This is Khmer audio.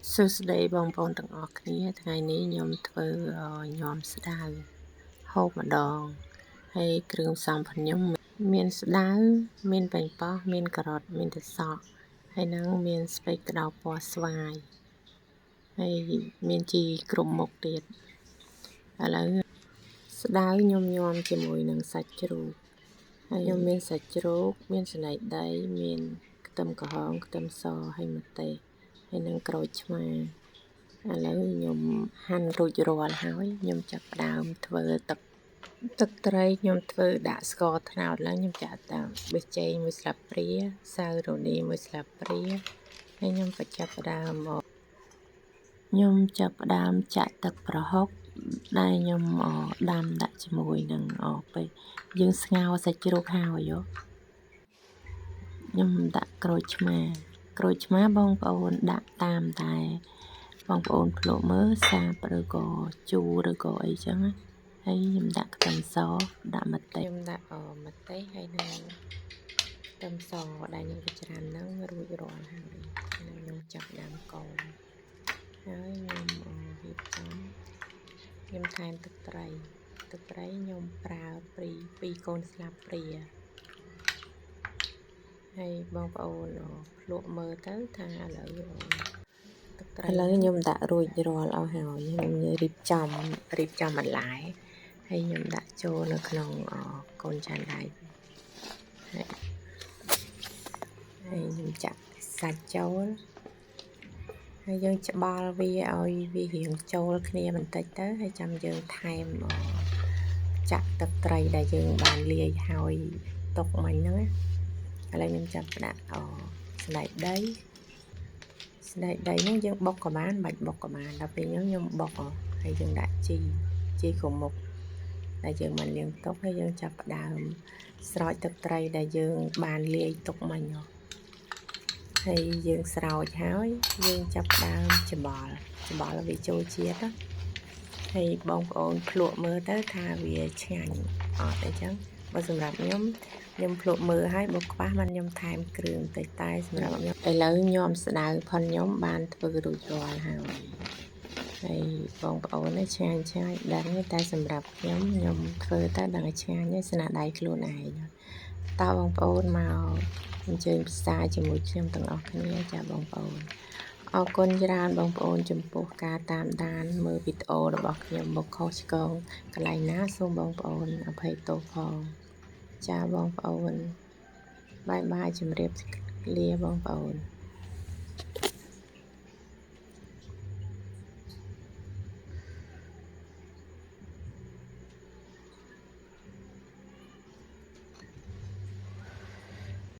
សួស្តីបងប្អូនទាំងអស់គ្នាថ្ងៃនេះខ្ញុំធ្វើញាំស្ដៅហូបម្ដងហើយគ្រឿងផ្សំរបស់ខ្ញុំមានស្ដៅមានប៉េងប៉ោះមានការ៉ុតមានត្រសក់ហើយនឹងមានស្ពៃក្តោបពណ៌ស្វាយហើយមានជីគ្រប់មុខទៀតឥឡូវស្ដៅខ្ញុំញាំជាមួយនឹងសាច់ជ្រូកហើយខ្ញុំមានសាច់ជ្រូកមានសណ្តែកដីមានខ្ទឹមក្រហមខ្ទឹមសហើយម្ទេសហើយនឹងក្រូចឆ្មាឥឡូវខ្ញុំហាន់រួចរាល់ហើយខ្ញុំចាប់ផ្ដើមធ្វើទឹកត្រីខ្ញុំធ្វើដាក់ស្ករត្នោតឡើងខ្ញុំចាក់តាមប៊ីចេងមួយស្លាបព្រាសៅរ៉ូនីមួយស្លាបព្រាហើយខ្ញុំក៏ចាប់ផ្ដើមមកខ្ញុំចាប់ផ្ដើមចាក់ទឹកប្រហុកដែលខ្ញុំដាំដាក់ជាមួយនឹងពេលយើងស្ងោរសាច់ជ្រូកហើយខ្ញុំដាក់ក្រូចឆ្មាក្រូចឆ្មាបងប្អូនដាក់តាមតែបងប្អូនភ្លក់មើលសាបឬក៏ជូរឬក៏អីចឹងណាហើយខ្ញុំដាក់ខ្ទឹមសដាក់ម្ទេសខ្ញុំដាក់ម្ទេសហើយនឹងខ្ទឹមសដែលខ្ញុំចិញ្ច្រាំហ្នឹងរួចរាល់ហើយខ្ញុំចាប់ដើមកូរហើយខ្ញុំរៀបចំខ្ញុំថែមទឹកត្រីទឹកត្រីខ្ញុំប្រើ2កូនស្លាបព្រាហើយបងប្អូនភ្លក់មើលទៅថាឥឡូវទឹកត្រីឥឡូវខ្ញុំដាក់រួចរាល់អស់ហើយខ្ញុំរៀបចំបន្លែហើយខ្ញុំដាក់ចូលនៅក្នុងកូនចានដៃហើយខ្ញុំចាក់សាច់ចូលហើយយើងច្បល់វាឲ្យវារៀងចូលគ្នាបន្តិចទៅហើយចាំយើងថែមចាក់ទឹកត្រីដែលយើងបានលាយហើយទុកមិញហ្នឹងណាឥឡូវខ្ញុំចាប់ដាក់សណ្តែកដីសណ្តែកដីហ្នឹងយើងបុកក៏បានបាច់បុកក៏បានដល់ពេលខ្ញុំបុកហើយយើងដាក់ជីគ្រប់មុខដែលយើងបានលាងទុកហើយយើងចាប់ផ្ដើមស្រោចទឹកត្រីដែលយើងបានលាយទុកមិញហើយយើងស្រោចហើយយើងចាប់ផ្ដើមច្បល់វាចូលជាតិណាហើយបងប្អូនភ្លក់មើលទៅថាវាឆ្ងាញ់អត់អីចឹងបើសម្រាប់ខ្ញុំភ្លក់មើលហើយបើខ្វះបានខ្ញុំថែមគ្រឿងតិចតែសម្រាប់ខ្ញុំឥឡូវញ៉ាំស្ដៅផុនខ្ញុំបានធ្វើរួចរាល់ហើយហើយបងប្អូននេះឆ្ងាញ់ឆ្ងាញ់ដឹងតែសម្រាប់ខ្ញុំធ្វើទៅដឹងឆ្ងាញ់ហើយស្នាដៃខ្លួនឯងតើបងប្អូនមកអញ្ជើញពិសាជាមួយខ្ញុំទាំងអស់គ្នាចាបងប្អូនអរគុណច្រើនបងប្អូនចំពោះការតាមដានមើលវីដេអូរបស់ខ្ញុំមកខុសឆ្គងកន្លែងណាសូមបងប្អូនអភ័យទោសផងចាបងប្អូនបាយបាយជម្រាបលាបងប្អូន។